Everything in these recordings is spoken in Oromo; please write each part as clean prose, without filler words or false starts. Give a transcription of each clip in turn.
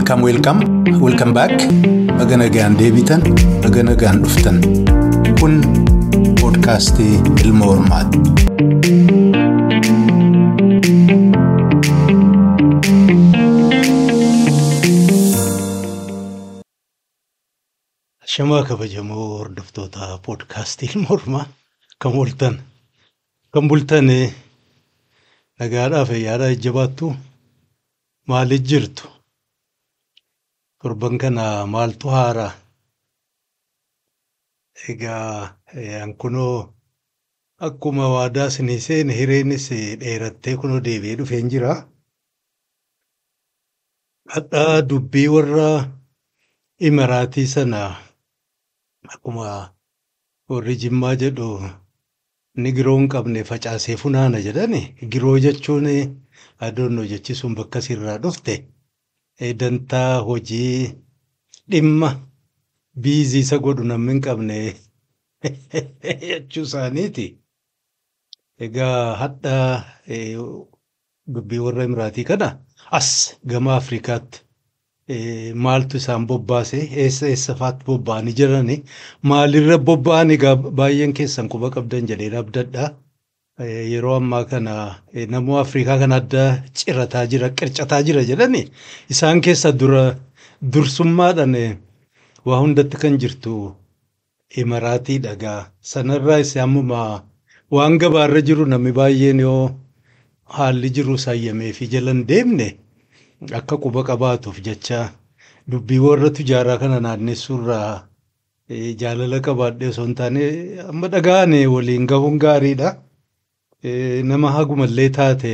Welcome, welcome, welcome back. Baga nagaan deebitan, baga nagaan dhuftan. Kun poodkaastii Ilma Hormaati. Shamaa kabajamoo hordoftoota poodkaastii Ilma Hormaa kan ooltan, kan bultan nagaadhaaf yaada jajjabaattu maaliif jirtu? Torban kana maaltu haaraa? Egaa kunoo akkuma waadaa isinii seene hireenis dheerattee kunoo deebi'ee dhufeen jira. Hadhaa dubbii warra Imiraatii sana akkuma warri Jimmaa jedhu inni giroo hin qabne facaasee funaana jedhani. Giroo jechuun adoonnoo jechi sun bakka sirraa dhufte. Dantaa hojii dhimma biizii isa godhu namni hin qabne jechuu isaaniiti. Egaa hadha dubbii warra Imiraatii kana as gama Afrikaatti maaltu isaan bobbaase eessa eessa faatti bobba'anii jirani maalirra bobba'an egaa baay'een keessan quba qabdan jedhee abdadha. Yeroo ammaa kana namoo Afrikaa kana adda cirataa jira, qircataa jira jedhani isaan keessa dura dursummaadhaan waa hundatti kan jirtu Imiraatiidha egaa. Sanarraa isaan ammuma waan gabaarra jiru namni baay'een yoo haalli jiru sayyamee fi jalan deemne akka quba qabaatuuf jecha dubbii warra tujaaraa kana naannessuurraa jaalala qabaadhee osoo hin taane amma dhaga'ane waliin gahuun gaariidha. Nama hagumallee taate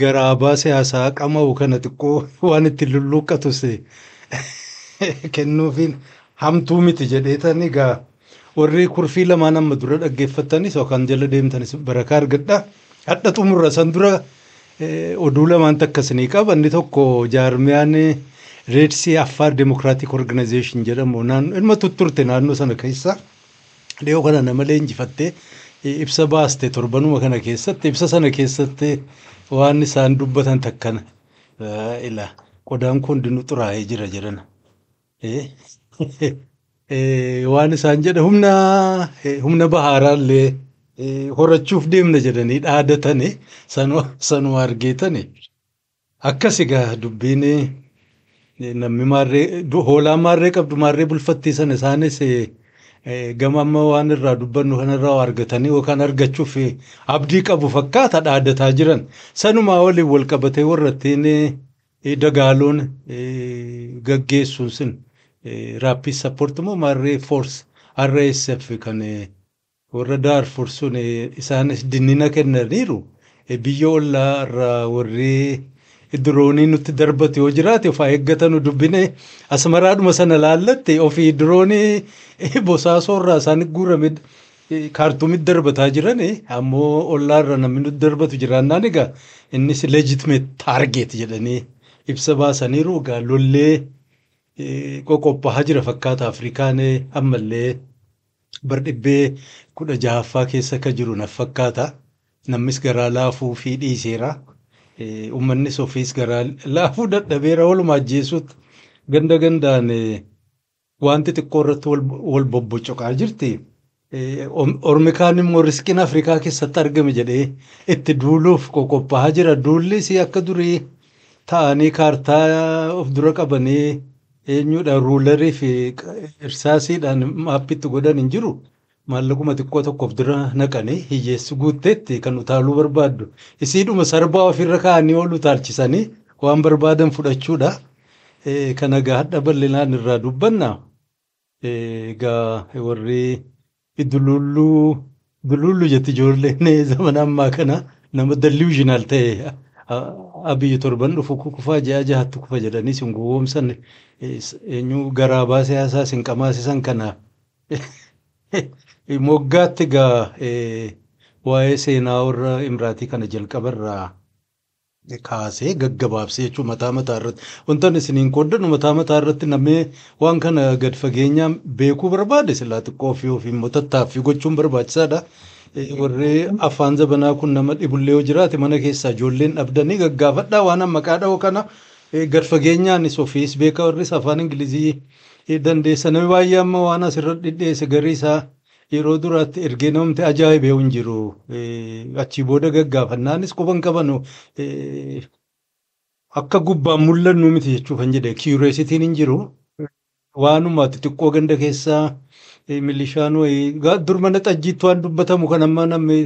garaabaa siyaasaa qama'u kana xiqqoo waan ittiin lulluuqqatus kennuufiin hamtuu miti jedheetan egaa warri kurfii lamaan amma dura dhaggeeffattanis yookaan jala deemtanis barakaa argadha. Hadha xumurra san dura oduu lamaan takka isinii qaba. Inni tokko jaarmiyaan Red Sea Affaar Democratic Organization jedhamu naannoo ilma tutturte naannoo sana keessa dhiyoo kana nama leenjifattee ibsa baaste torbanuma kana keessatti ibsa sana keessatti waan isaan dubbatan takkana ila qodaan kun hundinuu xuraa'ee jira jedhan. Waan isaan jedha humna bahaaraallee horachuuf deemna jedhanii dhaadatani sanuma argeetani. Akkas egaa dubbiin namni maarree hoolaa maarree qabdu maarree bulfattii sana isaanis gama amma waan irraa dubbannu kanarraa argatanii yookaan argachuuf abdii qabu fakkaata dhaadataa jiran. Sanumaa waliin wal qabatee warra ittiin dagaaloon gaggeessuun sun Rapid Support moo maarree Force RSF kan warra Darfur sun isaanis dinnina kennaniiru. Biyya ollaa irraa warri diroonii nutti darbatu yoo jiraate ofaa eeggatanu dubbine asmaraadhuma sana laallatte ofii diroonii bosaasoo irraa isaan guurame kaartuumitti darbataa jiran ammoo ollaa irra namni nutti darbatu jiraannaan egaa innis legitimate target jedhanii ibsa baasaniiru. Egaa lollee qoqophaa'aa jira fakkaata Afrikaan ammallee bar dhibbee 16ffaa keessa akka jiru na fakkaata. Namnis garaa laafuu fi dhiiseera. Uummannis ofiis garaa laafuu dadhabeera walumaa ajjeesuutti ganda gandaan wanti xiqqoo irratti wal bobbocoqaa jirti. Ormi kaan immoo riskiin Afrikaa keessatti argame jedhee itti duuluuf qoqophaa'aa jira. Duullis akka durii ta'anii kaartaa of dura qabanii eenyuudhaan ruularii fi irsaasiidhaan maappiitti godhan hin jiru. Maallaquma xiqqoo tokko of dura naqanii hiyyeessi guutteetti kan utaaluu barbaaddu. Isiidhuma sarbaa ofirra kaa'anii ol utaalchisanii waan barbaadan fudhachuudha. Kana egaa hadha bal'inaan irraa dubbanna. Egaa warri dululluu jetti ijoolleen zamana ammaa kana nama delusional ta'e Abiyyi torban dhufu kufaa ji'a jahatti kufa jedhanii isin gowwoomsan eenyu garaabaa siyaasaa isin qamaasisan kana moggaatti egaa waa'ee seenaa warra Imiraatii kana jalqabarraa kaasee gaggabaabsee jechuun mataa mataa irratti wanta isiniin qooddannu mataa mataa irratti namni waan kana gad fageenyaan beekuu barbaade silaa xiqqoo ofii ofii immoo tattaaffii gochuun barbaachisaadha. Warri afaan zabanaa kun nama dhibullee yoo jiraate mana keessaa ijoolleen dhabdanii gaggaafadhaa waan amma maqaa dha'u kana Gad fageenyaanis ofiis beekaa warris afaan Ingilizii dandeessa. Namni baay'ee amma waan asirra dhidheesse garii isaa yeroo duraatti ergee namni ajaa'ibee hin jiru. Achii booda gaggaafannaanis quban qabanu akka gubbaan mul'annu miti jechuuf kan jedhe curiosityn hin jiru. Waanuma xixiqqoo ganda keessaa milishaan wayii dur mana xajjiitti waan dubbatamu kan amma namni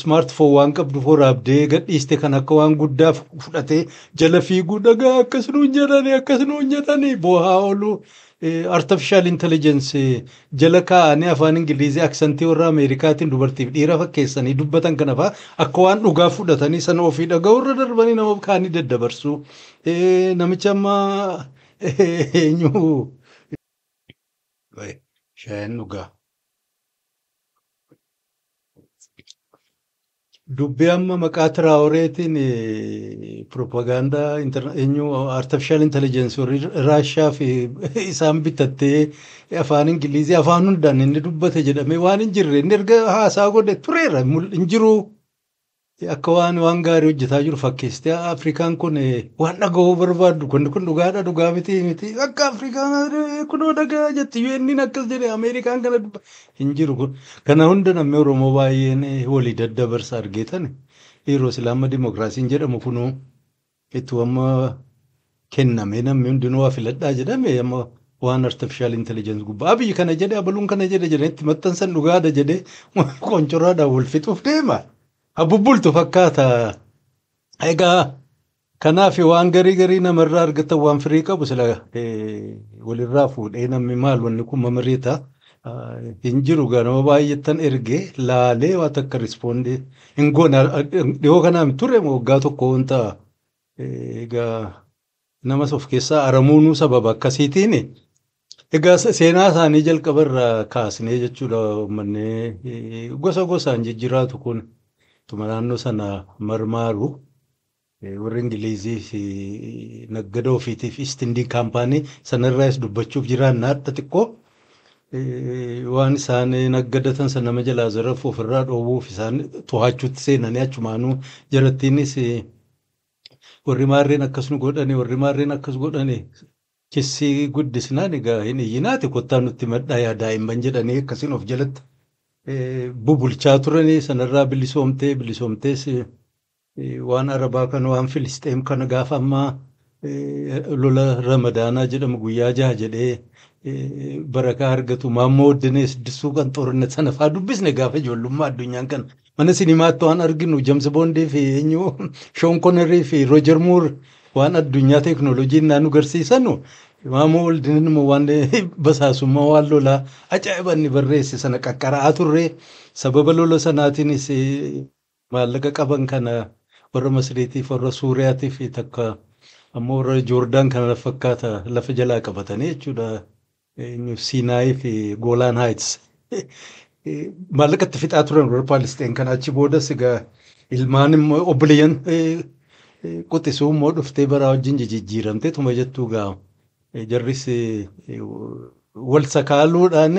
smartphone waan qabdu waraabdee gadhiiste kan akka waan guddaa fudhatee jala fiiguu dhagaa akkas nuun jedhanii akkas nuun jedhanii boohaa oolu artificial intelligence jala kaa'anii afaan Ingilizii accentii warra Ameerikaatiin dubartiif dhiira fakkeessanii dubbatan kana fa'aa akka waan dhugaa fudhatanii sana ofii dhaga'uu irra darbanii nama kaanii daddabarsu. Namicha amma eenyu shaayin dhugaa. Dubbii amma maqaa Tiraaworeetiin propagaandaa eenyu artificial intelligence warri Raashaa fi isaan bitattee afaan Ingilizii afaan hundaan inni dubbate jedhamee waan hin jirre inni erga haasaa godhe tureera hin jiru. Akka waan gaarii hojjetaa jiru fakkeessitee Afrikaan kun waan dhaga'uu barbaaddu kun dhugaadha dhugaa miti miti akka Afrikaan kunoo dhagaa jetti UN'n akkas jedhe Ameerikaan kana dubba hin jiru kun. Kana hunda namni Oromoo baay'een walii daddabarsa argeetan yeroo silaama dimokiraasiin jedhamu kunuu itti amma kenname namni hundinuu waa filadhaa jedhame amma waan artificial intelligence gubbaa Abiyyi kana jedhe abaluun kana jedhe jedhee itti maxxansan dhugaadha jedhee qoncoraadhaan wal fixuuf deema. Abubbultu fakkaata. Egaa kanaaf waan garii garii namarraa argatan waan firii qabu sila walirraa fuudhee namni maal wanni kun mamariita hin jiru ganama baay'attan ergee laalee waa takka respondii hin goone dhiyoo kanaan ture waggaa tokko wanta egaa namas of keessaa aramuunuu sababa akkasiitiin. Egaa seenaa isaanii jalqabarraa kaasnee jechuudha uummanni gosa gosaan jijjiiraatu kun. Tuma naannoo sana marmaaru warri Ingilizii naggada ofiitiif East India Company sanarraas dubbachuuf jiraanna hadha xiqqoo waan isaan naggadatan sana nama jalaa zarafu ofirraa dhoowwuuf isaan to'achuutti seenanii achumaanuu jarattiinis warri maarreen akkas nu godhani warri maarreen akkas godhani kissii guddisnaan egaa hin iyyinaati kottaa nutti madhaa yaa daa'imman jedhanii akkasiin of jalatti. Bubulchaa turanii sanarraa bilisoomtees waan Arabaa kana waan Filisxeem kana gaafa ammaa lola Ramadaanaa jedhamu guyyaa jaha jedhee barakaa argatu maammoo Oddinees disuu kan xoorinna sana fa'aa dubbisne gaafa ijoollummaa addunyaan kana mana sinimaatti waan arginu James Bondii fi eenyu Sean Connery fi Roger Moore waan addunyaa teeknooloojiin naannoo agarsiisanu. Maammoo Waldineen immoo waan basaasummaa waan lolaa ajaa'iba inni barreesse sana qaqqara'aa turre sababa lola sanaatiinis maallaqa qaban kana warra Masriitiif warra Suuriyaatiif takka ammoo warra Joordaan kana fakkaata lafa jalaa qabatanii jechuudha. Siinaayii fi Goolaan Haayits maallaqa itti fixaa turan warra Paalisteen kana achi boodas egaa ilmaan immoo obboleeyyan quxisuu immoo dhuftee baraa wajjin jijjiiramtee tuma jettuu gaa. Jarris wal sakaaluudhaan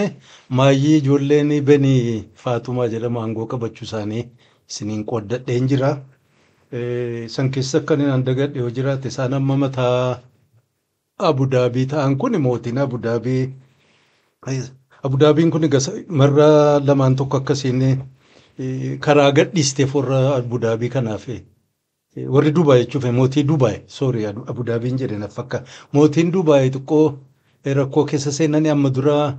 maayyii ijoolleen Beni Faatumaa jedhama aangoo qabachuu isaanii isiniin qooddadheen jira. San keessa akka inni dagadhe yoo jiraate isaan amma mataa Abudaabii ta'an kun mootiin Abudaabii. Abudaabiin kun marra lamaan tokko akkasiin karaa gadhiisteef warra Abudaabii kanaaf. Warri Dubaay jechuuf mootii Dubaay sorry Abudaabiin jedhe na fakka mootiin Dubaay xiqqoo rakkoo keessa seenanii amma dura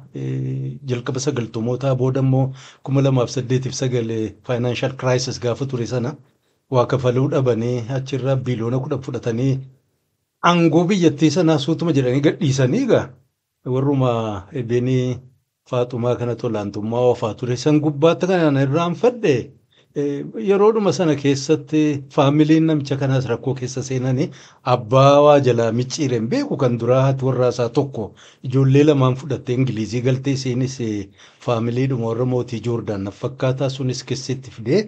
jalqaba sagaltamootaa booda immoo 2008 financial crisis gaafa ture sana waa kafaluu dhabanii achirraa biliyoona 10 fudhatanii aangoo biyyattii sanaa suutuma jedhanii gadhiisanii egaa warruma Beni Faaxumaa kana tolaantummaa oofaa ture san gubbaatti kanaan irraanfadhe. Yeroodhuma sana keessatti faamiliin namicha kanaas rakkoo keessa seenanii abbaa waa jalaa micciireen beeku kan duraa haati warraasaa tokko ijoollee lamaan fudhattee Ingilizii galtee isiinis faamiliidhuma warra mootii Joordaan na fakkaataa sunis keessatti fidee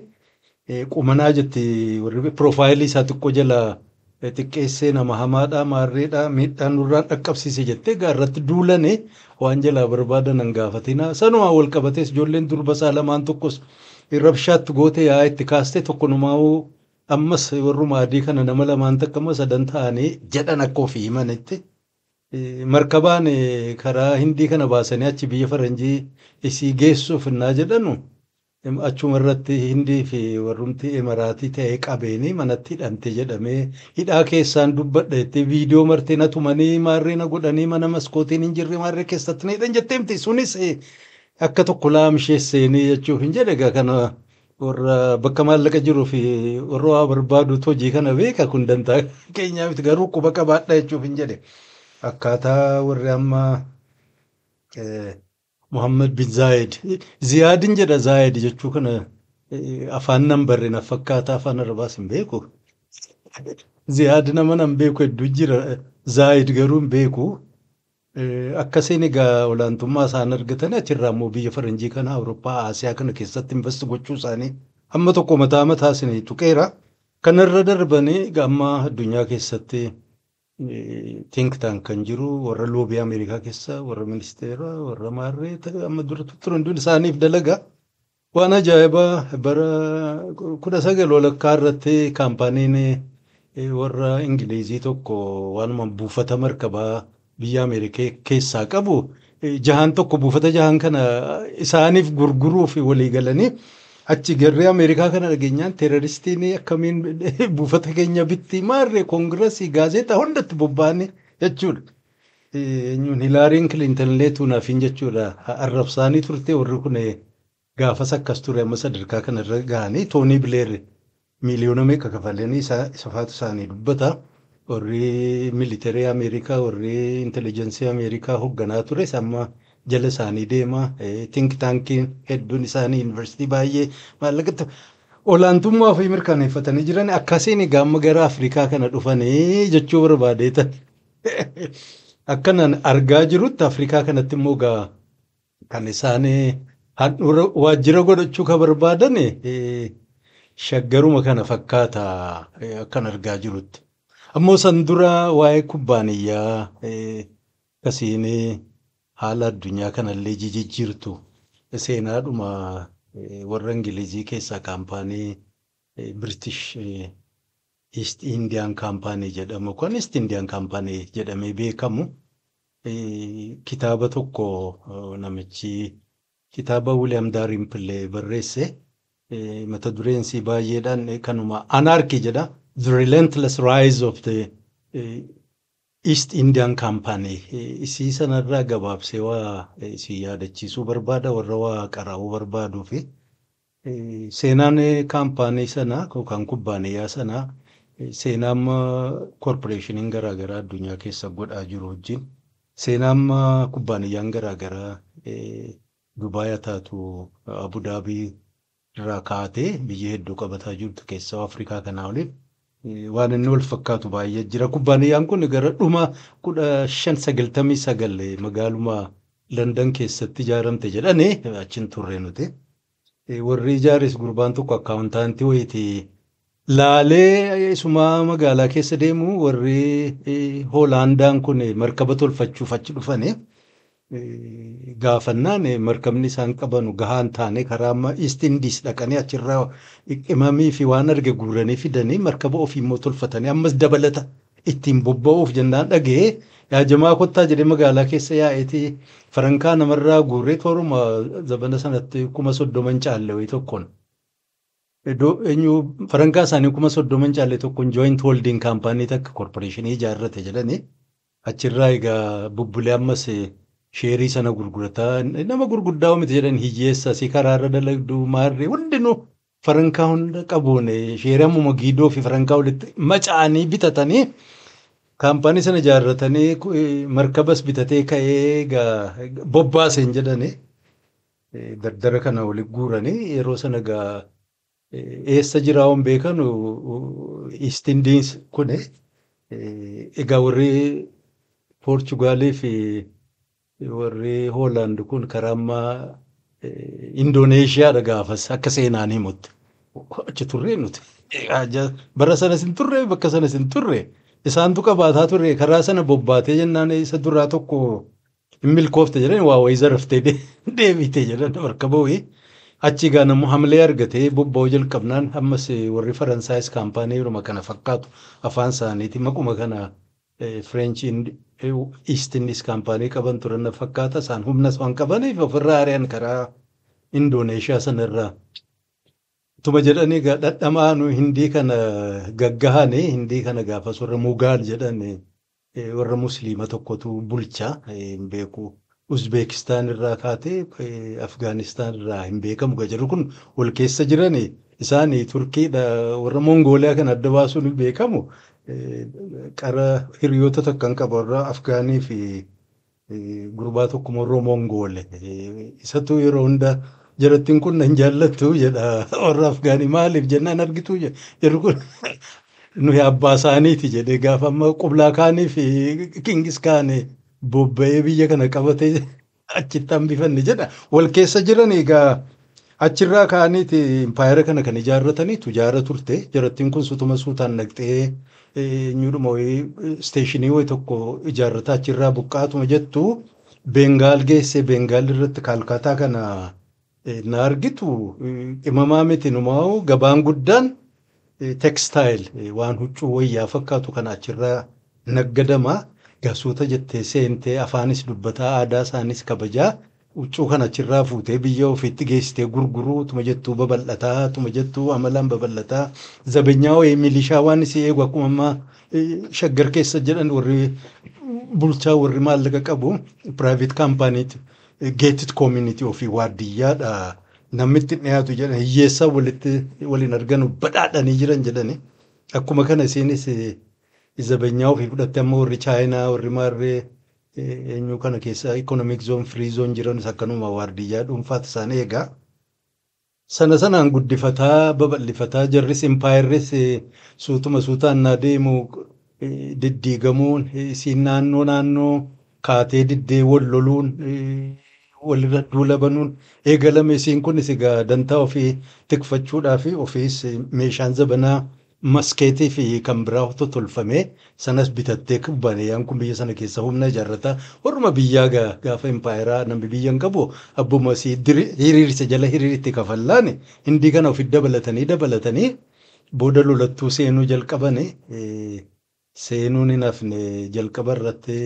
qumanaa jetti warri piroofaayilii isaa xiqqoo jalaa xiqqeessee nama hamaadhaa maarreedhaa miidhaan nurraan dhaqqabsiise jettee gaarratti duulanii waan jalaa barbaadan hin gaafatina. Sanumaan wal qabatees ijoolleen durba isaa lamaan tokkos rabshaatti goote yaa itti kaastee tokkonumaa'uu Ammas warruma adii kana nama lamaan takka sadan ta'anii jedhan akka ofii himanitti markabaan karaa Hindii kana baasanii achi biyya faranjii isii geessuuf innaa jedhanu achuma irratti Hindii fi warrumti Emiraatii ta'ee qabeenii manatti hidhamte jedhamee hidhaa keessaan dubbadha jettee viidiyoo martee na tumanii maarree na godhanii mana maskootiin hin jirre maarree keessatti na hidhan jettee miti. Sunis akka tokko laamsheesseenii jechuuf hin jedhe. Egaa kana warra bakka maallaqa jiruu fi warra waa barbaadutu hojii kana beeka, kun dantaa keenyaa miti, garuu quba qabaadha jechuuf hin jedhe. Akkaataa warri amma Muhammad bin Zayed, Ziyaadin jedha, Zayed jechuu kana afaan nan barre na fakkaata, afaan Arabaas hin beeku. Ziyaad nama nan beeku hedduu jira, Zayed garuu hin beeku. Akkasiin egaa olaantummaa isaan argatanii achirraa immoo biyya faranjii kana, Awurooppaa, Asiyaa kana keessatti invest gochuu isaanii hamma tokko mataa mataa isin tuqeera. Kanarra darbanii egaa amma addunyaa keessatti think tank kan jiru, warra lobby Ameerikaa keessa, warra ministeera, warra maarree amma dura turan hunduun isaaniif dalaga. Waan ajaa'ibaa, bara 19 walakkaa irratti kaampaaniin warra Ingilizii tokko waanuma buufata markabaa biyya Ameerikaa keessaa qabu jahaan tokko, buufata jahaan kana isaaniif gurguruuf walii galanii, achi garee Ameerikaa kana dhageenyaan terroristiin akkamiin buufata keenya bitti maarree koongirasii gaazexaa hundatti bobba'anii jechuudha. Eenyuun Hilaariin Kilintan illee tuunaafin jechuudha. Arrabsaanii turte. Warri kun gaafas akkas ture, amma sadarkaa kanarra gahanii Toonii Bileer miiliyoona meeqa kafalanii isa faatu isaanii dubbata. Warri military Ameerikaa, warri intelligence Ameerikaa hoogganaa ture amma jala isaanii deema. Think tankiin hedduun isaanii yuunivarsiitii baay'ee maallaqatti olaantummaa ofii mirkaneeffatanii jiran. Akkasiin egaa amma gara Afrikaa kana dhufanii jechuu barbaadeetan. Akkanaan argaa jirutti Afrikaa kanatti immoo egaa kan isaan handhuura waajjira godhachuu kan barbaadan shaggaruma kana fakkaata akkan argaa jirutti. Ammoo san dura waa'ee kubbaaniyyaa akkasiin haala addunyaa kanallee jijjiirtu, seenaadhuma warra Ingilizii keessaa kaampaanii British East Indian Company jedhamu kan East Indian Company jedhamee beekamu, kitaaba tokko namichi kitaaba William Dalrymple barreesse, mata dureensi baay'eedhaan kanuma anarchy jedha. The Relentless Rise of the East Indian Company. Isii sanarraa gabaabsee waa isii yaadachiisuu barbaada warra waa qara'uu barbaaduu fi seenaan kaampaanii sanaa yookaan kubbaaniyyaa sanaa seenaa amma koorporeeshiniin garaagaraa addunyaa keessa godhaa jiru wajjin, seenaa amma kubbaaniyyaan garaagaraa Dubaay haa taatu, Abudaabii irraa kaatee biyya hedduu qabataa jirtu keessaa Afrikaa kanaa waliin waan inni wal fakkaatu baay'ee jira. Kubbaaniyyaan kun gara dhuma 1599 magaaluma London keessatti ijaaramte jedhanii, achiin turre nuti. Warri ijaares gurbaan tokko accountant wayiiti. Laalee isumaa magaalaa keessa deemu, warri Hoolaandaan kun markaba tolfachuuf achi dhufanii gaafannaan markabni isaan qabanu gahaan taane, karaa amma East Indies dhaqanii achirraa qimamii fi waan arge guuranii fidanii markaba ofii immoo tolfatanii ammas dabalata ittiin bobba'uuf jennaan dhaga'ee, yaa jamaa kottaa jedhee magaalaa keessa yaa'eeti farankaa namarraa guurree tooruma zabana sanatti 30,000 caalle wayii tokkoon. Iddoo eenyu farankaa isaanii 30,000 caalle tokkoon joint holding company takka corporationii ijaarrate jedhanii, achirraa egaa bubbulee ammas sheerii sana gurgurataa, nama gurguddaa miti jedhan, hiyyeessa asii karaarra dalagdu maarree hundinuu farankaa hunda qabuun sheerii ammuma giidoo fi farankaa walitti maca'anii bitatanii kaampaanii sana ijaarratanii markabas bitatee ka'ee egaa bobbaaseen jedhanii dardara kana walitti guuranii yeroo sana egaa eessa jiraa waan beekan East Indies kun egaa warri Poorchugaalii fi warri Hoolaand kun karaa ammaa Indooneeshiyaadha gaafas akka seenaan himutti. Achi turre nuti. Bara sanas hin turre, bakka sanas hin turre. Isaantu qabaataa ture, karaa sana bobbaatee jennaan isa duraa tokko hin milkoofte jedhan, waa wayii zaraftee deebite jedhan, markaba wayii. Achi egaa namni hamlee argatee bobba'uu jalqabnaan ammas warri Faransaayis kaampaanii yeroo kana fakkaatu afaan isaaniiti maquma kana French East Indies kaampaanii qaban turan fakkaata. Isaan humnas waan qabaniif ofirraa ari'an karaa Indooneeshiyaa sanarraa. Tuma jedhanii egaa dhadhamaa nu Hindii kana gaggahanii Hindii kana gaafas warra Mugaal jedhan warra Musliima tokkotu bulcha hin beeku. Uzbeekistaan irraa kaatee Afgaanistaan irraa hin beekamu jedhu kun wal keessa jiran isaan Turkiidha warra Mongooliyaa kana adda baasuun hin beekamu. Qara hiriyoota tokko kan qabu warra Afgaanii fi gurbaa tokko warra Mongoole. Isatu yeroo hunda jarattiin kun nan jaallattu jedha warra Afgaanii maaliif jennaan argitu jedhu kun nuyi abbaa isaaniiti jedhee gaafa amma Qublaa Kaanii fi Kingis Kaanii bobba'ee biyya kana qabatee achitti hambifanne jedha. Wal keessa jiran egaa achirraa ka'aniiti impaayera kana kan ijaarratanii tujaara turte. Jarattiin kun sutuma suutaan naqxee eenyudhuma wayii isteeshinii wayii tokko ijaarrataa achirraa buqqaatuma jettu Bengaal geesse. Bengaal irratti Kaalkaataa kana na argitu qimamaa miti numaa'u gabaan guddaan tekstaayil waan huccuu wayyaa fakkaatu kana achirraa naggadama. Gasuuta jettee seentee afaanis dubbataa aadaa isaanis kabajaa huccuu kana achirraa fuutee biyya ofiitti geessitee gurguruu tuma jettuu babal'ataa tuma jettuu amalaan babal'ataa zabanyaa wayii milishaa waan isii eegu akkuma ammaa Shaggar keessa jedhan warri bulchaa warri maallaqa qabu private kaampaaniiti gated community ofii waardiyyaadha namni itti dhiyaatu jedhan hiyyeessaa walitti waliin arganu badhaadhanii jiran jedhani akkuma kana isiinis zabanyaa ofii fudhatte amma warri Chaayinaa warri maarree eenyu kana keessa economic zone free zone jiranis akkanuma waardiyyaa dhuunfaati isaan eegaa. Sana sanaan guddifataa babal'ifataa jarris impaayerris suutuma suutaan naa deemu diddiigamuun isiin naannoo naannoo kaatee diddee wal loluun walirra duula banuun eegalame. Isiin kunis egaa dantaa ofii tikfachuudhaa fi ofiis meeshaan zabanaa maskeetii fi kan biraa tolfamee sanas bitattee kubbaaniyyaan kun biyya sana keessa humna ijaarrataa warruma biyyaa gaafa impaayeraa namni biyya hin qabu abbuma sii hiriirse jala hiriiritti kafallaan Hindii kana ofitti dabalatanii dabalatanii booda lolattuu seenuu jalqabani. Seenuun hin hafne jalqaba irratti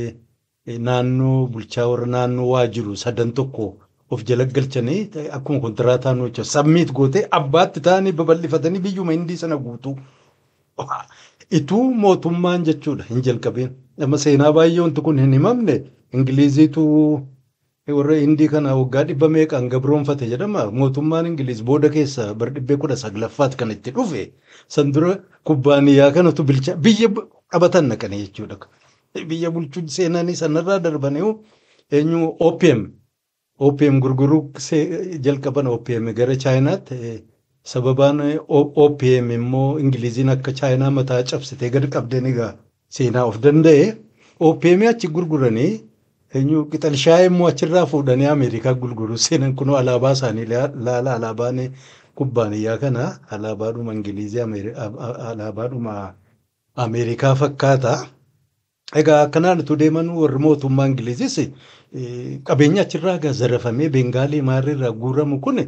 naannoo bulchaa warra naannoo waa jiru sadan tokko of jala galchanii akkuma kontiraataa nuucha sabmiit gootee abbaatti ta'anii babal'ifatanii biyyuma Hindii sana guutuu. Ituu mootummaan jechuudha hin jalqabin. Amma seenaa baay'ee wanti kun hin himamne Ingiliziitu warra Hindii kana waggaa 100 meeqaan gabroonfate jedhama. Mootummaan Ingiliz booda keessa bara 1900ffaatti kan itti dhufe. San dura kubbaaniyyaa kanatu bilcha biyya qabatan naqanii jechuudha. Biyya bulchuun seenanii sanarraa darbanii eenyu OPM. OPM gurguruu jalqaban OPM gara Chaayinaatti. Sababaan OPM immoo Ingiliziin akka Chaayinaa mataa cabsitee gad qabdeen egaa seenaa of danda'e. OPM achi gurguranii eenyu qixalshaayee immoo achirraa fuudhanii Ameerikaa gurguru seenan kunoo alaabaa isaanii laala alaabaan kubbaaniyyaa kana alaabaadhuma Ingilizii alaabaadhuma Ameerikaa fakkaata. Egaa akkanaan utuu deeman warri mootummaa Ingilizis qabeenya achirraa egaa zarafamee Bengaalii maarriirraa guuramu kun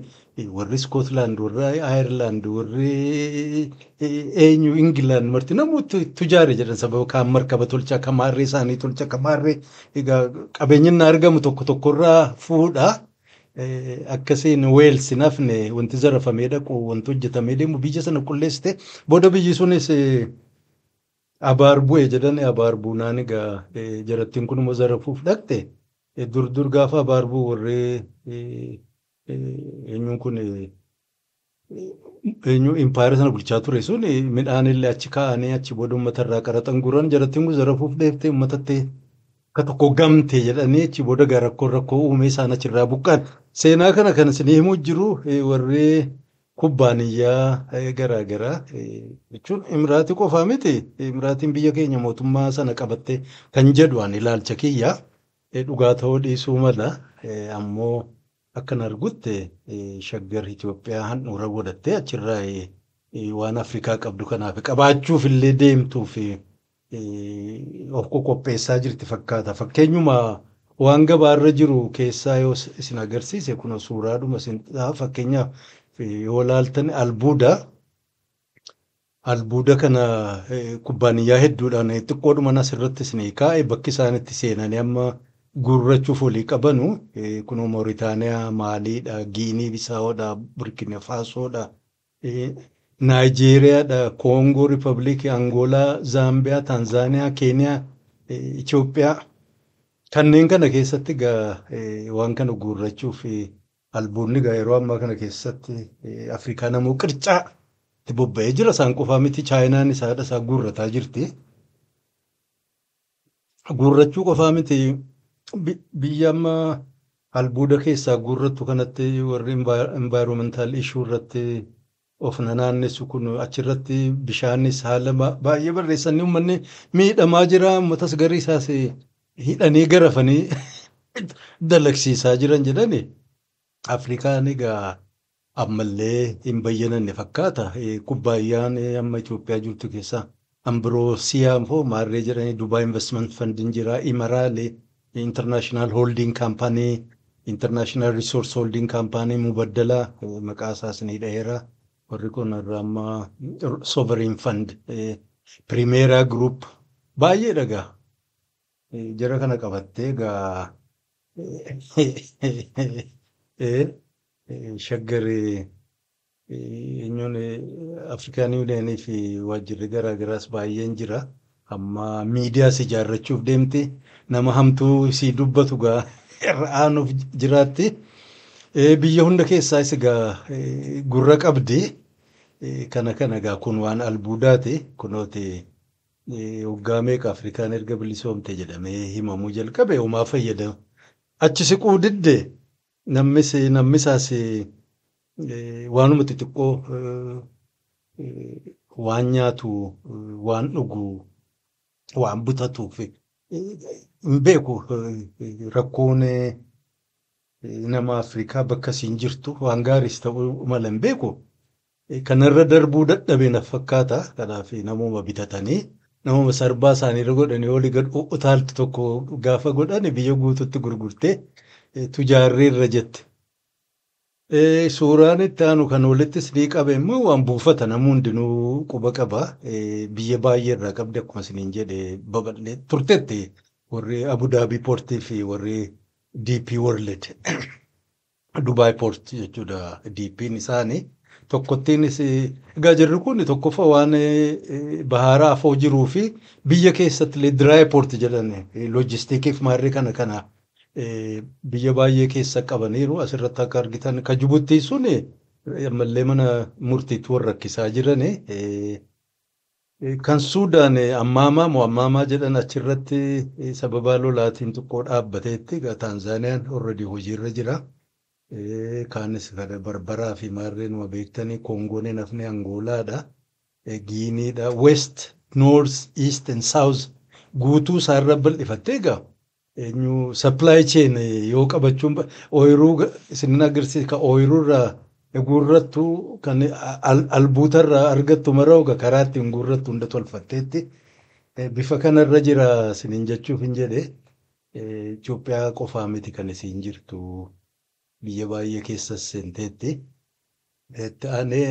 warri Iskootlaand, warri Ayirlaand, warri eenyu Ingilaand marti namoota tujaare jedhan sababa kaan markaba tolcha, kan maarree isaanii tolcha, kan maarree egaa qabeenyi inni argamu tokko tokkorraa fuudha. Akkasiin Weels hin hafne wanti zarafamee dhaqu wanti hojjetamee deemu biyya sana qulleessite booda biyyi sunis abaar bu'e jedhan abaar buunaan egaa jarattiin kun immoo zarafuuf dhaqxe. Dur dur gaafa abaar bu'u warri eenyuun kun eenyu impaayera sana bulchaa ture sun midhaan illee achi kaa'anii achi booda uummata irraa qaraxan guuran jarattiin kun zarafuuf dheeftee uummatatti akka tokko gamte jedhanii achi booda gaa rakkoo rakkoo uumee isaan achirraa buqqaan. Seenaa kana kan isin himuu jiru warri kubbaaniyyaa garaagaraa jechuun Imiraatii qofaa miti. Imiraatiin biyya keenya mootummaa sana qabatte kan jedhu ani ilaalcha kiyya dhugaa ta'uu dhiisuu mala ammoo akkan argutti Shaggar Itoophiyaa handhuura godhattee achirraa waan Afrikaa qabdu kanaaf qabaachuuf illee deemtuuf of qopheessaa jirti fakkaata. Fakkeenyuma Waan gabaarra jiru keessaa yoo isin agarsiise kun suuraadhuma isin fakkeenyaaf yoo ilaaltan albuuda. Albuuda kana kubbaaniyyaa hedduudhaan xiqqoodhuma asirratti isin kaa'e bakki isaan itti seenanii amma guurrachuuf walii qabanu kun Mooritaaniyaa, Maaliidha, Giinii Bisaawoodha, Burkina Faasoodha, Naayijeeriyaadha, Koongoo Riipabilikii, Angoolaa, Zaambiyaa, Taanzaaniyaa, Keeniyaa, Itoophiyaa. Kanneen kana keessatti egaa waan kana guurrachuuf albuudni egaa yeroo ammaa kana keessatti Afrikaa namoo qircaa itti bobba'ee jira. Isaan qofaa miti, Chaayinaan isaadha isaa guurrataa jirti. Guurrachuu qofaa miti, biyya amma albuuda keessaa guurrattu kanatti warri environmental issue irratti of naannessu kun achirratti bishaanis haala baay'ee barreessanii uummanni miidhamaa jira. Uummatas garii isaas hidhanii garafanii dalagsiisaa jiran jedhani. Afrikaan egaa ammallee hin bayyananne fakkaata. Kubbaayyaan amma Itoophiyaa jirtu keessaa Ambroosiyaa moo maarree jedhanii Dubai Investment Fund jira. Imaraalee International Holding Company, International Resource Holding Company, Mubaddalaa maqaa isaas ni dhaheera. Warri kun irraa amma Sovereign Fund, Primera Group baay'ee dhagaa. Jara kana qabattee egaa Shaggar eenyuun Afrikaan Yuuniyeenii fi waajjirri garaagaraas baay'een jira. Amma miidiyaas ijaarrachuuf deemti. Nama hamtuu isii dubbatu gaa irra aanuuf jiraatti. Biyya hunda keessaas egaa gurra qabdi. Kana kana egaa kun waan albuudaati. Kunooti waggaa meeqa Afrikaan erga bilisoomte jedhamee himamuu jalqabe homaa fayyadamu. Achi siquu didde namnis namnisaas waanuma xixiqqoo waan nyaatu, waan dhugu, waan bitatuuf hin beeku. Rakkoon nama Afrikaa bakka isiin jirtu waan gaariis ta'uu mala hin beeku. Kanarra darbuu dadhabe na fakkaata. Kanaaf namuma bitatanii namuma sarbaa isaaniirra godhanii olii gad utaaltu tokko gaafa godhani biyya guututti gurgurtee tujaarreerra jette. Suuraan itti aanu kan walitti isinii qabe immoo waan buufata namni hundinuu quba qaba. Biyya baay'ee irraa qabdi akkuma isiniin jedhe babal'ee turtetti warri Abu Dhaabii Poortii fi warri DP World, Dubai Port jechuudha DP'n isaanii. Tokkottiinis egaa jirri kun tokkoffaa waan bahaara afoo jiruu fi biyya keessatti illee dry port jedhan loojistikiif maarree kana kana biyya baay'ee keessa qabaniiru. Asirratti akka argitan ka Jibuttii sun ammallee mana murtiitti warra rakkisaa jiran. Kan Suudaan ammaamaa moo ammaamaa jedhan achirratti sababa lolaatiin xiqqoo dhaabbateetti. Taanzaaniyaan already hojiirra jira. Kaanis kana Barbaraa fi maarreen beektanii, Koongoon hin hafne, Angoolaadha. Giiniidha. West, North, East and South guutuu isaarra bal'ifattee egaa eenyu supply chain yoo qabachuun ooyiruu isin agarsiisa ka ooyiruu irraa guurrattu kan albuutarraa argattu mara oga karaa ittiin guurrattu hunda tolfatteetti bifa kanarra jira isiniin jechuuf hin jedhe. Itoophiyaa qofaa miti kan isiin jirtu, biyya baay'ee keessas seenteetti. Itti aanee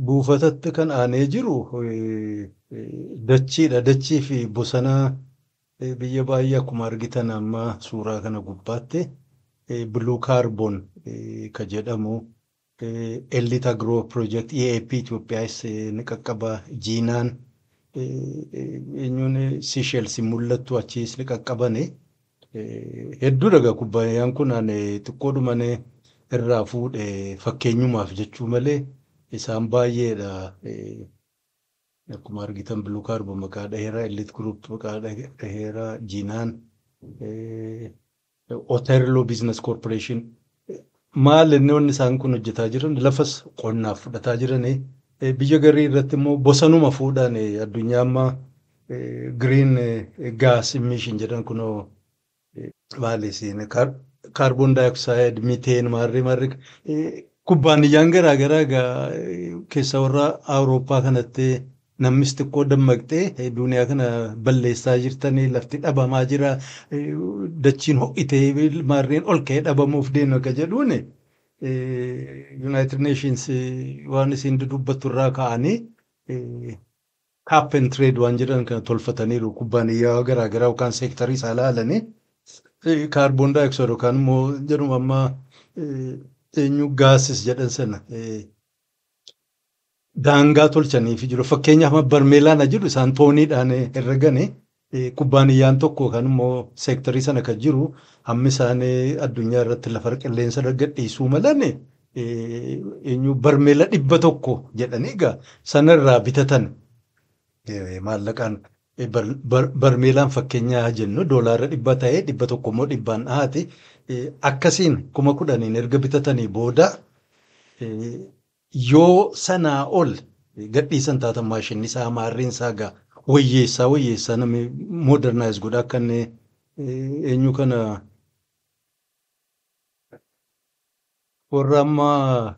buufatatti kan aanee jiru dachiidha. Dachii fi bosona biyya baay'ee akkuma argitan amma suuraa kana gubbaatti Blue Carbon ka jedhamu Elite Agro Project EAP Itoophiyaas ni qaqqaba. Jiinaan eenyuun Seychelles mul'attu achiis ni qaqqabani. Hedduu dhagaa kubbaayaan kun ani xiqqoodhuma irraa fuudhe fakkeenyumaaf jechuu malee isaan baay'eedha. Akkuma argitan Blue Carbon maqaa dhaheera, Elite Group maqaa dhaheera, Jiinaan, Oterlo Business Corporation. Maal inni wanni isaan kun hojjetaa jiran lafas qonnaaf fudhataa jirani. Biyya garii irratti immoo bosonuma fuudhaan addunyaa amma green gas emission jedhan kunoo maali isiin carbon dioxide, methane, maarree maarree kubbaaniyyaan garaa garaa egaa keessa warra Awurooppaa kanatti Namnis xiqqoo dammaqxee duniyaa kana balleessaa jirtanii, lafti dhabamaa jira, dachiin ho'itee maarreen ol ka'ee dhabamuuf deema akka jedhuun, United Nations waan isin dudubbattu irraa ka'anii cap and trade waan jedhan kana tolfataniiru. Kubbaaniyyaa garaagaraa yookaan seektarii isaa ilaalanii carbon dioxide yookaan immoo jedhuma amma eenyu gases jedhan sana daangaa tolchaniifi jiru. Fakkeenyaaf, barmeelaan jiru isaan tooniidhaan herregani, kubbaaniyyaan tokko yookaan immoo seektarii sana kan jiru hammi isaan addunyaa irratti lafa qilleensa gadhiisuu malan eenyu barmeela 100 jedhanii egaa sanarraa bitatan maallaqaan. Barmeelaan fakkeenyaa jennu $100 ta'ee 100 immoo dhibbaan dhahaati. Akkasiin 10,000n erga bitatanii booda yoo sanaa ol gadhiisan taatan, maashinni isaa maarreen isaa gaa wayyeessaa wayyeessaa namni modernize godha akka inni eenyu kana warra amma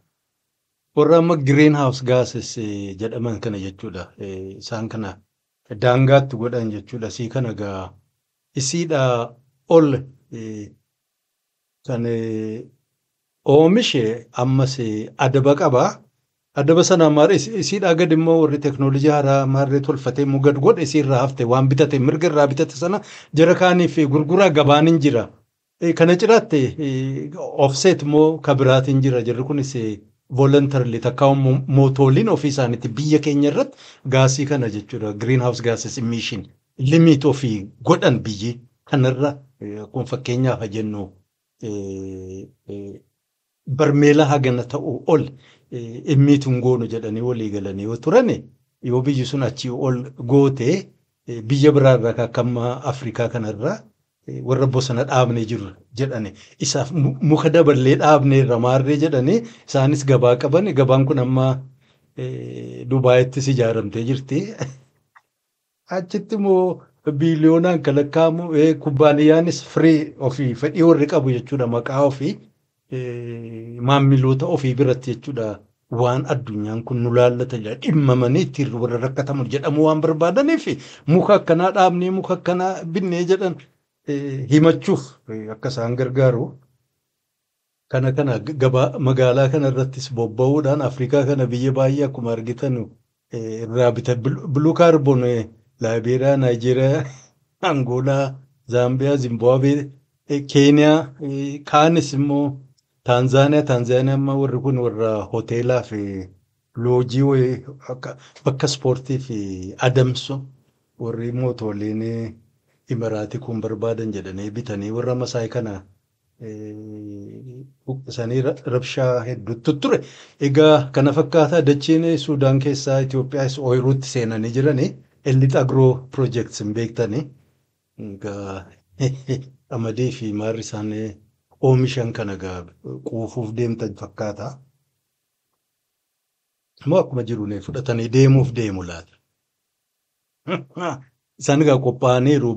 green house gases jedhaman kana jechuudha. Isaan kana daangaatti godhan jechuudha. Isii kana gaa isiidha ol kan oomishe ammas adaba qaba. Adaba sana isiidhaa gad immoo warri teeknooloojii haaraa maarree tolfatee immoo gad godhe, isiirraa hafte waan bitate, mirga irraa bitate sana jara kaaniif gurguraa, gabaan hin jira. Kana cinaatti offset immoo kabiraatiin jira. Jarri kunis voluntarily takkaa mootooliin ofii isaaniitti biyya keenya irratti gaasii kana jechuudha. Green house gases emission limit ofii godhan, biyyi kanarra kun fakkeenyaaf jennu barmeela hagana ta'uu ol emit hin goonu jedhanii walii galanii yoo turan, yoo biyyi sun achii ol goote, biyya biraarraa akka amma Afrikaa kanarraa warra bosona dhaabnee jiru jedhani, isaaf muka daballee dhaabneerra maarree jedhanii, isaanis gabaa qaban. Gabaan kun amma Dubaayittis ijaaramtee jirti. Achitti immoo biiliyoonaan kan lakkaa'amu kubbaaniyyaanis firii ofii fedhii warri qabu jechuudha, maqaa ofii maamiloota ofii biratti jechuudha, waan addunyaan kun nu laallata jedha dhimmamanii ittiin warra rakkatamu jedhamu waan barbaadaniif, muka akkanaa dhaabnee, muka akkanaa binnee jedhan himachuuf akka isaan gargaaru. Kana kana gabaa magaalaa kana irrattis bobba'uudhaan Afrikaa kana biyya baay'ee akkuma argitan irraa bita. Blue carbon Laayibeeriyaa, Naayijeeriyaa, Angoolaa, Zaambiyaa, Zimbaabuwee, Keeniyaa, kaanis immoo Taanzaaniyaa. Taanzaaniyaa amma warri kun warra hoteelaa fi loojii, bakka ispoortii fi adamsu warri mootoliin Imiraatii kun barbaadan jedhanii bitanii, warra Masaayii kana buqqisanii rabshaa hedduutu ture. Egaa kana fakkaataa dachiin Suudaan keessaa Itoophiyaas ooyiruutti seenanii jiranii. Elite Agro Projects hin beektanii. Egaa qamadii fi maarri isaan oomishan kana egaa quufuuf deemtan fakkaata. Immoo akkuma jiru fudhatanii deemuuf deemu laata? Isaan egaa qophaa'aniiru.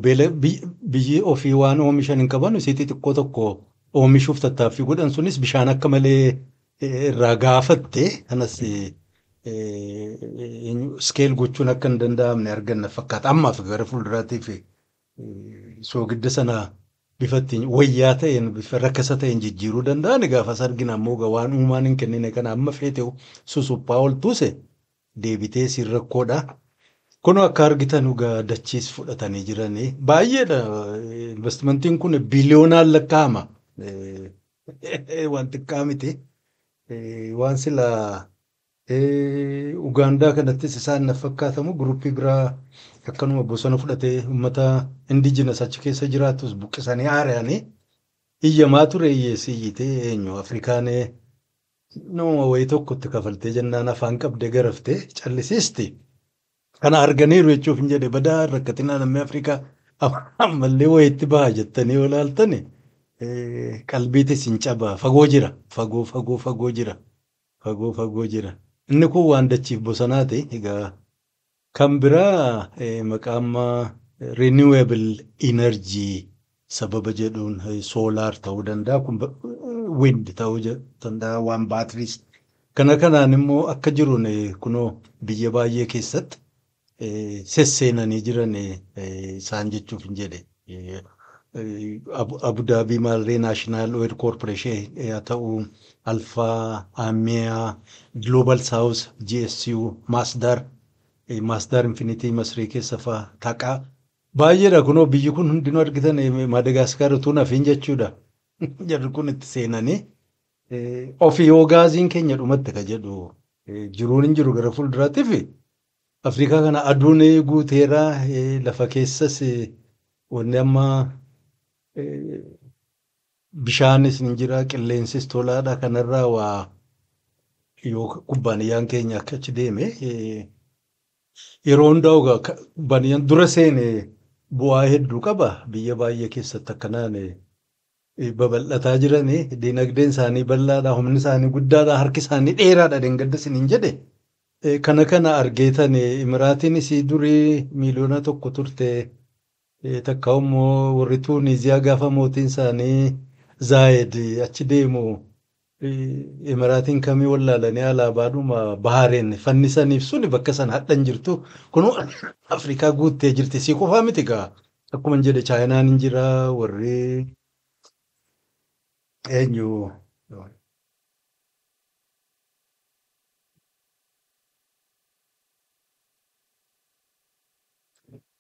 Biyyi ofii waan oomishan hin qaban, isii xixiqqoo tokko oomishuuf tattaaffii godhan, sunis bishaan akka malee irraa gaafatte. Kanas scale gochuun akka hin danda'amne arganna fakkaata. Ammaaf gara fuulduraatiif soogidda sana bifa ittiin wayyaa ta'een, bifa rakkasa ta'een jijjiiruu danda'an gaafas argina. Ammoo waan uumaan hin kennine kana amma feete susuphaa ol tuuse deebitee siin rakkoodha. Kun akka argitan egaa dachiis fudhatanii jiranii baay'eedha. Investimentiin kun biliyoonaan lakkaa'ama. Waan xiqqaa miti. Waan silaa Ugaandaa kanattis isaan na fakkaatamu guruppii biraa akkanuma bosona fudhatee uummata indigenous achi keessa jiraatus buqqisanii haara'anii iyyamaa ture, hiyyeessi iyyitee eenyu Afrikaan nama wayii tokkotti kafaltee jennaan afaan qabdee garaftee callisiisti. Kana arganiiru jechuuf hin jedhe. Badaa rakkatinaa namni Afrikaa ammallee wayiitti baha jettanii yoo ilaaltani qalbiitis hin caba. Fagoo jira, fagoo fagoo fagoo jira, fagoo fagoo jira. Inni kun waan dachiif bosonaati. Egaa kan biraa maqaa amma renewable energy sababa jedhuun solar ta'uu danda'a, kun wind ta'uu danda'a, waan baatiriis kana kanaan immoo akka jiruun kunoo biyya baay'ee keessatti Sesseenanii jiran isaan jechuuf hin jedhe. Abu Dhabi maalree National Oil Corporation haa ta'u, Alfaa, Amiyaa, Global South, GSU, Masdar, Masdar Infinity Masrii keessa fa'aa taqaa. Baay'eedha kunoo biyyi kun hundinuu argitan Maadagaasikaar utuu nafiin jechuudha. Jarri kun itti seenanii ofii yoo gaaziin keenya dhumatti ka jedhu jiruun hin jiru gara fuulduraatiif. Afrikaa kana aduun guuteera, lafa keessas wanni amma bishaanis ni jira, qilleensis tolaadha. Kanarraa waa yoo kubbaaniyyaan keenya akka achi deeme yeroo hundaa kubbaaniyyaan dura seene bu'aa hedduu qaba. Biyya baay'ee keessatti akkanaan babal'ataa jirani, dinagdeen isaanii bal'aadha, humni isaanii guddaadha, harki isaanii dheeraadha deengadda isiniin jedhe. Kana argeetan Imiraatiinis durii 1 miiliyoona turte. Takka immoo warri Tuuniziyaa gaafa mootiin isaanii Zaayed achi deemu Imiraatiin kamii wallaalanii alaabaadhuma Bahareen fannisaniif suni bakka sana hadhan jirtu. Kunoo Afrikaa guuttee jirti. Si qofaa miti gaa. Akkuma jedhe Chaayinaan hin jira, warri eenyu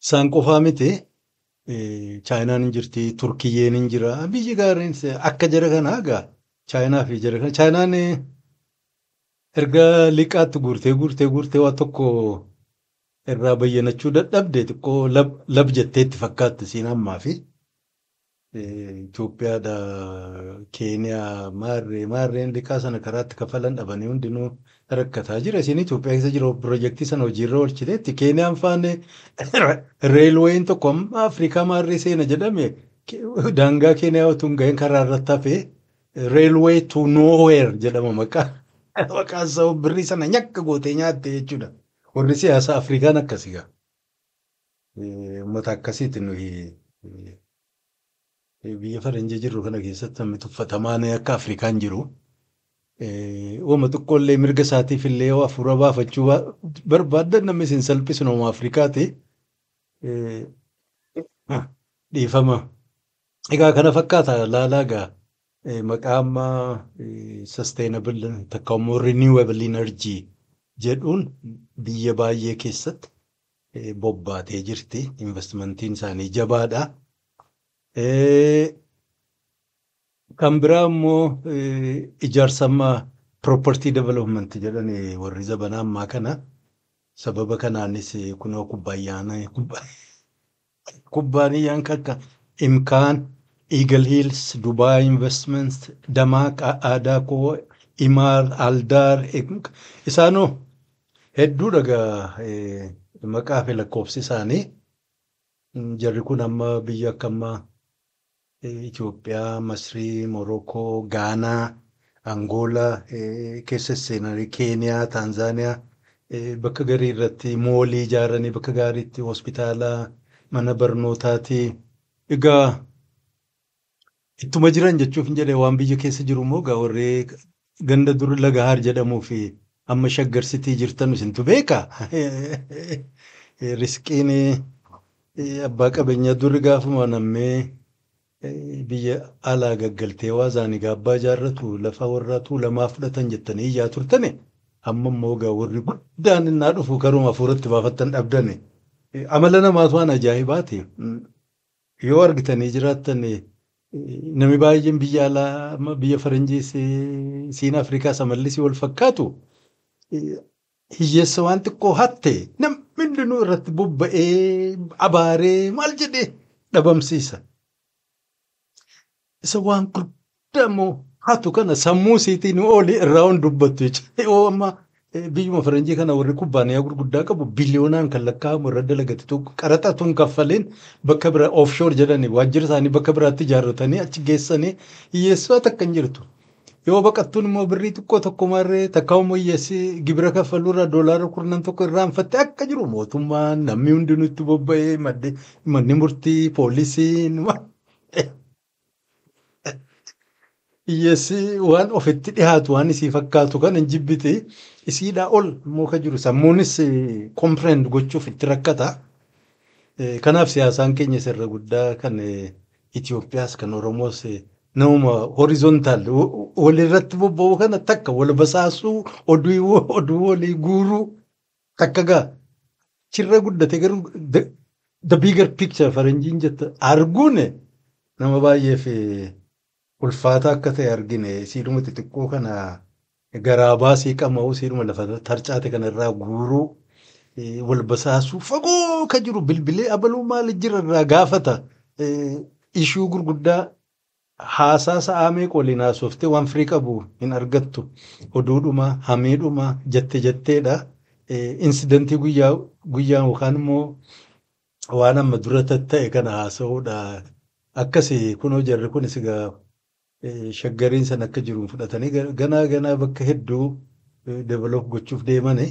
isaan qofaa miti. Chaayinaan hin jirti, Turkiyyeen hin jira. Biyyi gaariin akka jara kanaa gaa Chaayinaa fi jara kana. Chaayinaan erga liqaatti guurtee guurtee guurtee waa tokko irraa bayyanachuu dadhabde xiqqoo lab jettee itti fakkaatti siin ammaa fi Itoophiyaadha, Keeniyaa, maarree maarreen liqaa sana karaatti kafalan dhabanii hundinuu rakkataa jira. Isin Itoophiyaa keessa jiru pirojektii sana hojiirra oolchiteetti. Keeniyaan faane railwayin tokko amma Afrikaa maarree seena jedhame daangaa Keeniyaa utuu hin gahin karaa irratti hafee railway to nowhere jedhama maqaa. Maqaan isaa birrii sana nyakka gootee nyaatte jechuudha. Warri siyaasa Afrikaan akkasii gaa. Uummata akkasiiti nuyi biyya faranjii jirru kana keessatti namni tuffatamaan akka Afrikaan jiru. Uuma xiqqoollee mirga isaatiif illee yoo hafuura baafachuu barbaaddan namni isin salphisu nama Afrikaati. Dhiifama. Egaa kana fakkaata laalaa gaa maqaa amma sustainable takka immoo renewable energy jedhuun biyya baay'ee keessatti bobbaatee jirti. Investmentiin isaanii jabaadha. Kan biraa immoo ijaarsa amma property development jedhani warri zabanaa ammaa kana. Sababa kanaanis kunoo kubbaaniyyaan akka Imkaan, Eagle Hills, Dubai Investments, Damaaq, Adaakoo, Imaar, Aldaar isaanoo hedduudha gaa maqaa fi lakkoofsi isaanii. Jarri kun amma biyya akka ammaa Itoophiyaa, Masrii, Morokoo, Gaanaa, Angoolaa keessa seenanii Keeniyaa, Taanzaaniyaa bakka garii irratti mallii ijaaranii bakka gaariitti hospitaala, mana barnootaati. Egaa ittuma jiran jechuuf hin jedhe. Waan biyya keessa jiru immoo egaa warri ganda dur Lagahaar jedhamuu fi amma Shaggar Sitii jirtan isintu beeka. Riskiin abbaa qabeenyaa duri gaafuma nammee biyya alaa gaggaltee waa isaanii gaabbaa ijaarratu lafa warra Tuulamaa fudhatan jettanii iyyaa turtane. Amma immoo egaa warri guddaan innaa dhufu karuma hafuuratti baafattan dhabdane. Amala namaatu waan ajaa'ibaati. Yoo argitanii jiraattan namni baay'een biyya alaa biyya faranjiis siin Afrikaas amallis wal fakkaatu hiyyeessa waan xiqqoo hatte namni hundinuu irratti bobba'ee abaaree maal jedhee dhabamsiisa. Isa waan guddaa immoo hatu kana sammuu isiitiin oolii irraa waan dubbattu jechuudha. Yoo amma biyyuma faranjii kana warri kubbaaniyaa gurguddaa qabu biliyoonaan kan lakkaa'amu irra dalagate tokko qaraxa tun kaffaliin bakka biraa offshore jedhanii waajjira isaanii bakka biraatti ijaarratanii achi geessanii hiyyeessaa takka hin jirtu. Yoo baqattuun immoo birrii xiqqoo tokko maarree takka immoo hiyyeessi gibira kaffaluurraa doolaara 10,000 irraanfatte akka jiru mootummaan namni hundinuu itti bobba'ee manni murtii poolisiin. Hiyyeessi waan ofitti dhiyaatu waan isii fakkaatu kan hin jibbiti. Isiidhaa ol immoo kan jiru sammuunis comprehend gochuuf itti rakkata. Kanaaf siyaasaan keenya sirra guddaa kan Itoophiyaas kan Oromoos namuma horizontal walirratti bobba'uu kana takka wal basaasuu, oduu walii guuruu takka gaa chirra guddate, garuu the bigger picture faranjiin jetta arguun nama baay'eef ulfaata akka ta'e argine. Siidhuma xixiqqoo kana garaa baasii qama'uu, siidhuma lafa tarcaate kanarraa guuruu, wal basaasuu, fagoo ka jiru bilbilee abaluu maali jira irraa gaafata. Ishuu gurguddaa haasaa sa'aa meeqa waliin haasoftee waan firii qabu hin argattu. Oduudhuma hamiidhuma jette jetteedha. Incidentii guyyaa guyyaa yookaan immoo waan amma dura ta'e kana haasa'uudha. Akkasii kunoo jarri kunis egaa Shaggariin sana akka jiru fudhatanii ganaa ganaa bakka hedduu develop gochuuf deemani.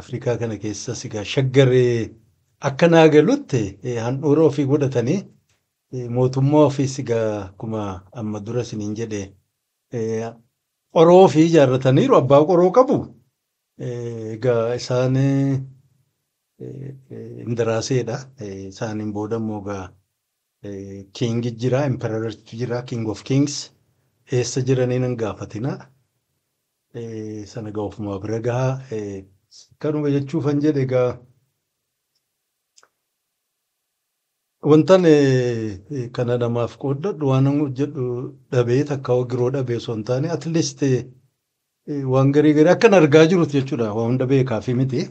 Afrikaa kana keessas egaa Shaggaree akka naa galutti handhuura ofii godhatanii mootummaa ofiis egaa akkuma amma dura isiniin jedhe qoroo ofii ijaarrataniiru, abbaa qoroo qabu. Egaa isaan indaraaseedha. Isaaniin booda immoo egaa king jira, emperortu jira, king of kings. Eessa jiranii nan gaafatina. Sana egaa ofumaa bira gahaa. Kanuma jechuufan jedhe egaa. Wantan kana namaaf qooddadhu waan hojjedhu dhabee takka giroo dhabee osoo hin taane, at least waan garii garii akkan argaa jirutti jechuudha. Waan hunda beekaafi miti.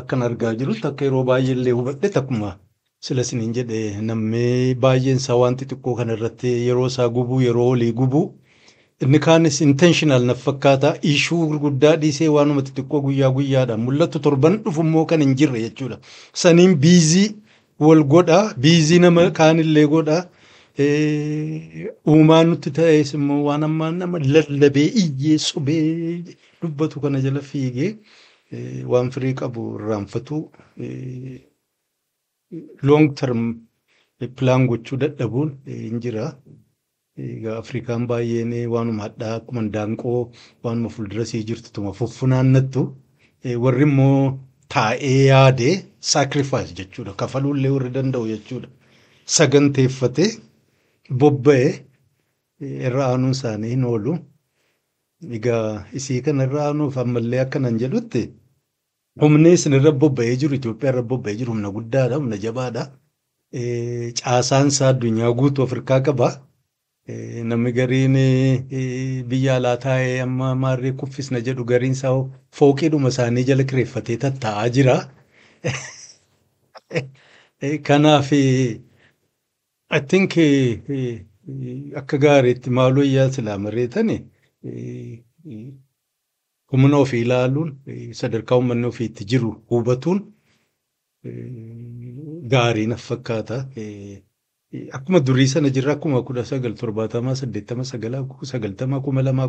Akkan argaa jirutti, akka yeroo baay'ee illee hubadhe, takkuma sila isiniin jedhe, namni baay'een isaa waan xixiqqoo kana irratti yeroo isaa gubuu, yeroo olii gubuu, inni kaanis intentional na fakkaata, issue gurguddaa dhiisee waanuma xixiqqoo guyyaa guyyaadhaan mul'atu, torban dhufu immoo kan hin jirre jechuudha. Saniin busy wal godha, busy nama kaanillee godha. Uumaan nutti ta'es immoo waan ammaa nama lallabee iyyee sobee dubbatu kana jala fiigee waan firii qabu irraanfatu, long term plan gochuu dadhabuun hin jira. Egaa Afrikaan baay'een waanuma hadhaa akkuma daanqoo waanuma fuuldura sii jirtu tuma fuffunaannattu. Warri immoo taa'ee yaadee sacrifice jechuudha. Kafaluullee warri danda'u jechuudha. Saganteeffatee bobba'ee irra aanuun isaanii hin oolu. Egaa isii kana irra aanuuf ammallee akkanan jedhutti humni isin irra bobba'ee jiru, Itoophiyaa irra bobba'ee jiru, humna guddaadha, humna jabaadha. Caasaan isaa addunyaa guutuu Afrikaa qaba. Namni gariin biyya alaa taa'ee amma maarree kuffisna jedhu, gariin isaa fooqiidhuma isaanii jala kireeffatee tattaa'aa jira. Kanaaf I think akka gaariitti maaloo iyyaa silaa mareetani humna ofii ilaaluun, sadarkaa uummanni ofiitti jiru hubatuun gaarii na fakkaata. Akkuma durii sana jirra, akkuma 1970, 80, 9, 90, 2000,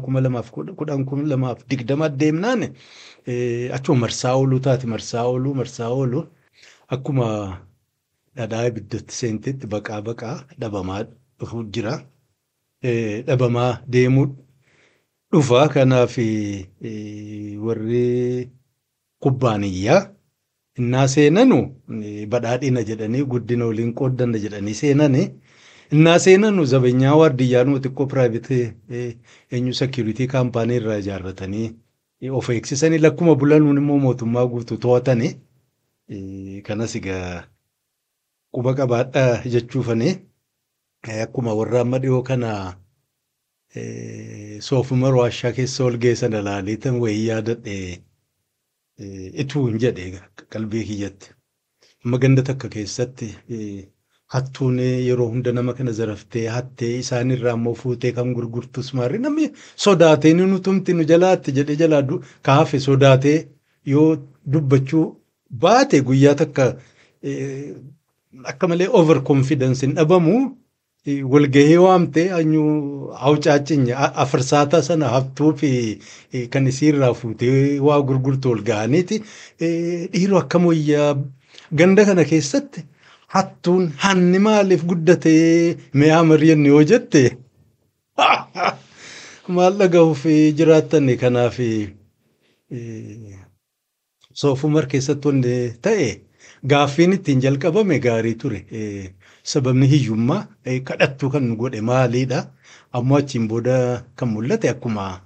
2010, 2020 deemnaan achuma marsaa ooluu taate, marsaa ooluu, marsaa ooluu, akkuma dhadhaa ibiddatti seentetti baqaa baqaa dhabamaa dhufuu jira. Dhabamaa deemuu dhufa. Kanaaf warri kubbaaniyyaa innaa seenanu badhaadhina jedhanii, guddina waliin qooddanna jedhanii seenani. Innaa seenanu zabanyaa waardiyyaanuma xiqqoo private eenyu security company irraa ijaarratanii of eegsisanii, lakkuma bulanuun immoo mootummaa guutuu to'atanii. Kanas egaa quba qabaadhaa jechuufanii, akkuma warra amma dhiyoo kana Soofumar waashaa keessa ol geessan ilaaleetan wayii yaadadhe ituu hin jedhe qalbii kiyyatti. Amma ganda takka keessatti hattuun yeroo hunda nama kana zaraftee hattee isaan irraa immoo fuutee kan gurgurtus maarri, namni sodaatee nu tumti nu jalaatti jedhee jalaa kaafe sodaatee yoo dubbachuu baate, guyyaa takka akka malee over confidence hin dhabamu. Walgahii waamtee anyu hawcaacinya afarsaata sana hattuu fi kan isiirraa fuutee waa gurgurtu ol gahaniiti. Dhiiroo, akkam wayyaa, ganda kana keessatti hattuun hanni maaliif guddatee mi'aa mari'anne yoo jette, Maal dhaga'uuf jiraattan kanaaf Soofumar keessatti wanti ta'e gaaffiin ittiin jalqabame gaarii ture. Sababni hiyyummaa kadhattuu kan nu godhe maaliidha? Ammoo achiin booda kan mul'ate akkuma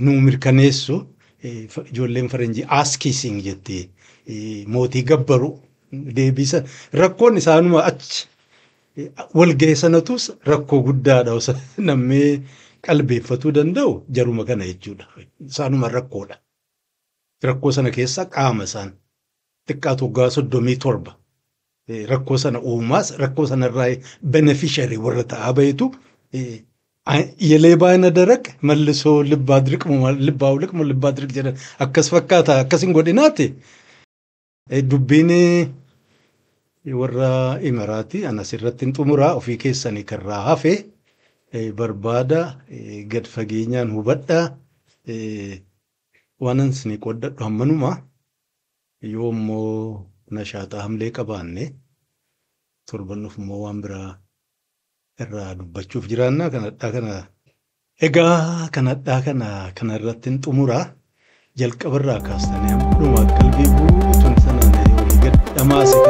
nu mirkaneessu ijoolleen faranjii ass kissing jetti, mootii gabbaru deebisa. Rakkoon isaanuma achi walga'e sanatus rakkoo guddaadha. Namni qalbeeffatuu danda'u jaruma kana jechuudha. Isaanuma rakkoodha. Rakkoo sana keessa qaama isaan xiqqaatu waggaa 37 rakkoo sana uumaas rakkoo sanarraa beneficiary warra ta'aa bahetu የሌባ ዓይነ ደረቅ መልሶ ልብ አድርቅ ልብ አውልቅ ልብ አድርቅ jedhan akkas fakkaata. Akkas hin godhinaati. Dubbiin warra Imiraatii ana asirratti hin xumuraa. Ofii keessanii karraa hafe barbaada, gad fageenyaan hubadhaa. Waan isin qoddadhu hammanuma. Yoo immoo nashaaxaa hamlee qabaanne torban dhufu immoo waan biraa irraa dubbachuuf jiraannaa. Kanadhaa kana egaa kanadhaa kana kanarratti hin xumuraa. Jalqabarraa kaastanii hamma dhumaa qalbii guutuun sanaan olii gad dhamaase.